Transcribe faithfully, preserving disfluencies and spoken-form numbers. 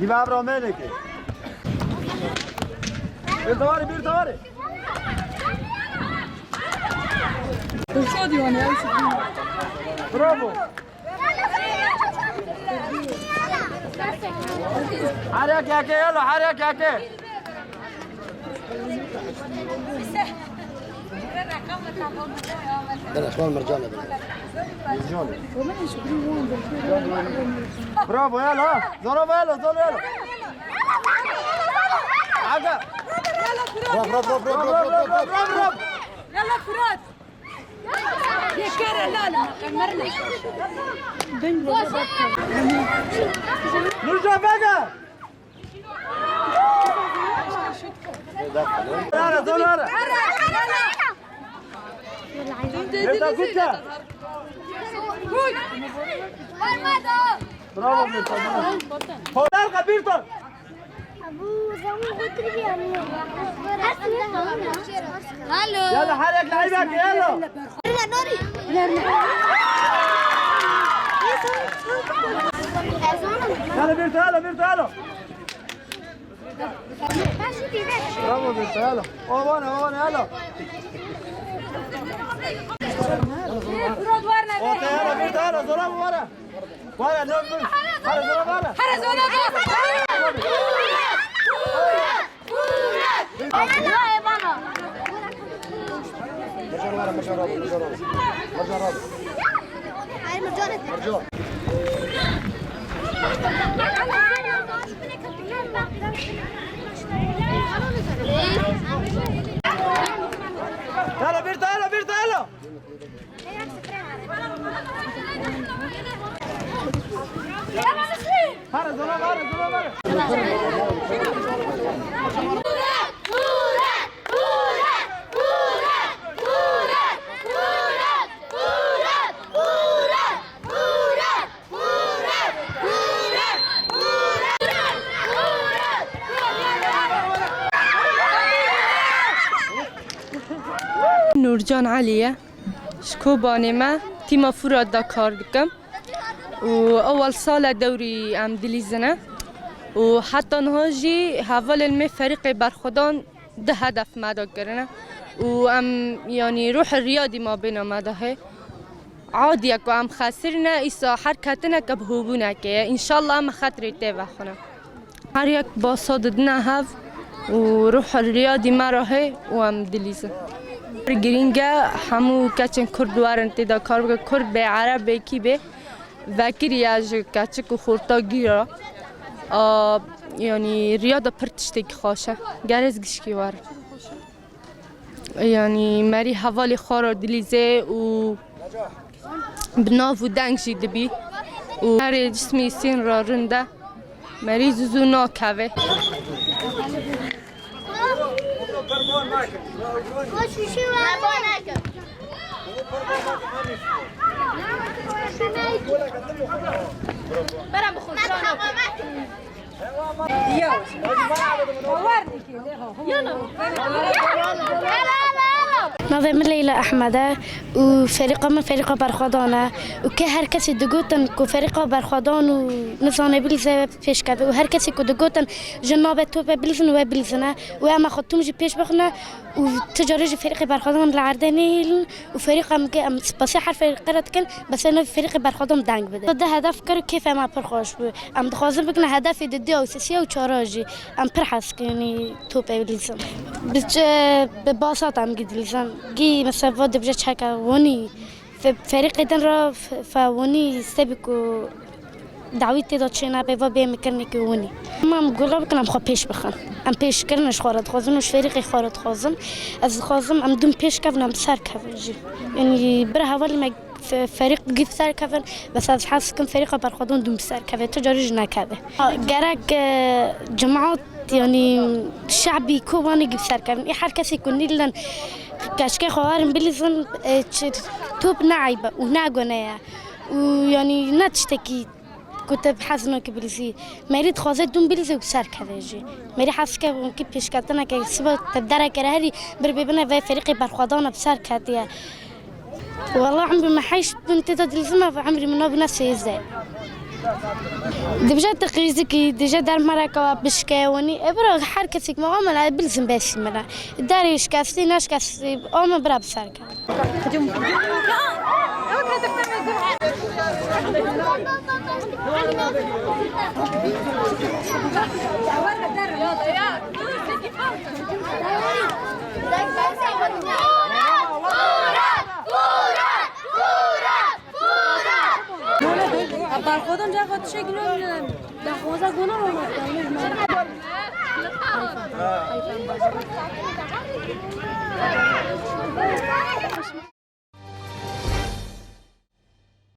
Dî be evra mêlekê. Bir tavarê, bir tavarê. Kuşa diyor ne? Bravo. Her yek yekê, yalo, her yek yekê. Bırak, lan Mercan. Bravo, yalo, ha. Zora, yalo, zora, yalo. Aga. Bravo, bravo, bravo. Yalla Fırat. Yeter lan. Nurcan Bega. Ara, zor ara. Neta Kutça. Bravo, Neta, bravo. Holar ka bir ton. Alo. Yalla, her yek laîbek, yalla. Yalla, bir tane, bir tane. Bravo, bir tane. Aman, aman, yalla. Orta, yalla, bir tane, zora mı var? Wara, ne oldu? Hara zora, wara. Hara zora, wara. Mercan, wara, Mercan, wara, Mercan, wara. Mercan, wara. Mercan. Yalla, bir tane, bir tane. Nurcan Elî ye. Ji Kobanê me, tîma Furat de kar dikim. Û ewel sal e dewrî em dilîzine. Û heta niha jî hevalên me ferîqê berxwedan di hedef me de kirine. Û em, yanî, ruhê riyadî ma bêna me de hê. Adî ye ku em xesirîne, îsa her ketineke bi hûbûnekê ye. Înşallah em xetirê tê vexwine. Her yek basa didine hev û ruh riyadî me re hê û em dilîzin. Pir girîng e, hemû keçên Kurd werin tê de kar bikin. Kurd bê, Ereb bê, kî bê, vekirî ye ji keçik û xorta gîra. A, yanî riya de pir tiştekî xweş e. Gerê ez gişkî werin. Yanî merî hevalê xwe re dilîzê û bi nav û deng jî dibî û herê cismî sîn re rind e. Merî zû zû nakeve. Bera bixwe. Navê min Leyla Ehmed e û ferîqa min ferîqa berxwedan e û kê her kesî digotin ku ferîqa berxwedan û nizane bilîze pêş keve û her kesî ku digotin jin nabe tope bilîzin we bilîzine û em ê xwe tûm jî pêş bixine û ti carê jî ferîqê berxwedan li erdê nehêlin. Û ferîqa min ke em spasê her ferîqê re dikin, bes ê navê ferîqê berxwedan deng bide. Di hedef kir û kêfê me pir xweş bû. Em dixwazin bikine hedefê di dê û sisiya û çara jî. Em pir hez dikin, yanî topê bilîzin. Bi çi, bi basat em gî dilîzin. Gî mesela va dibije çeka winî. Fe-, ferîqê din re fe-, fe winî sebî ku dawî tê de çênabê, va bê min kirinekî winî. Em gola bikin, em xwe pêş bixin. Em pêşkirine ji xwe re dixwazin û ji ferîqê xwe re dixwazin. Ez dixwazim em dûm pêş kevin, em bi ser kevin jî. Yanî bir hevalî me fe-, ferîq gî bi ser kevin, bes ez hez dikim ferîqa berxwedan dûm bi ser keve, tu carî jî nekeve. Gerek, e, cemaat, yanî şe'bî Kobanê gî bi ser kevin. Ê her kesê ku nîlin keçikê xwe werin bilîzin, e, çi, top ne eyb e û ne gune ye. Û yanî ne tiştekî ku te bi hez nake bilîzî. Merî dixwaze dûm bilîze û bi ser keve jî. Merî hez ke winkî pêşketineke sibe te bi dereke re herî bir bêbine vê ferîqê berxwedana bi ser ketiye. Wela emrî me heşt bin tê de dilîzime ve emrî min nabine sêzdeh. Dibije tu qîzikî, dije dermareka we bişkewinî. E, bira her kesek me ame, e, bilsin beşî min re. Derê şikestî, neşikestî, ame bira bi ser ke. Barxodan ca xwe tişekî nabîne, daxwaza gona wana.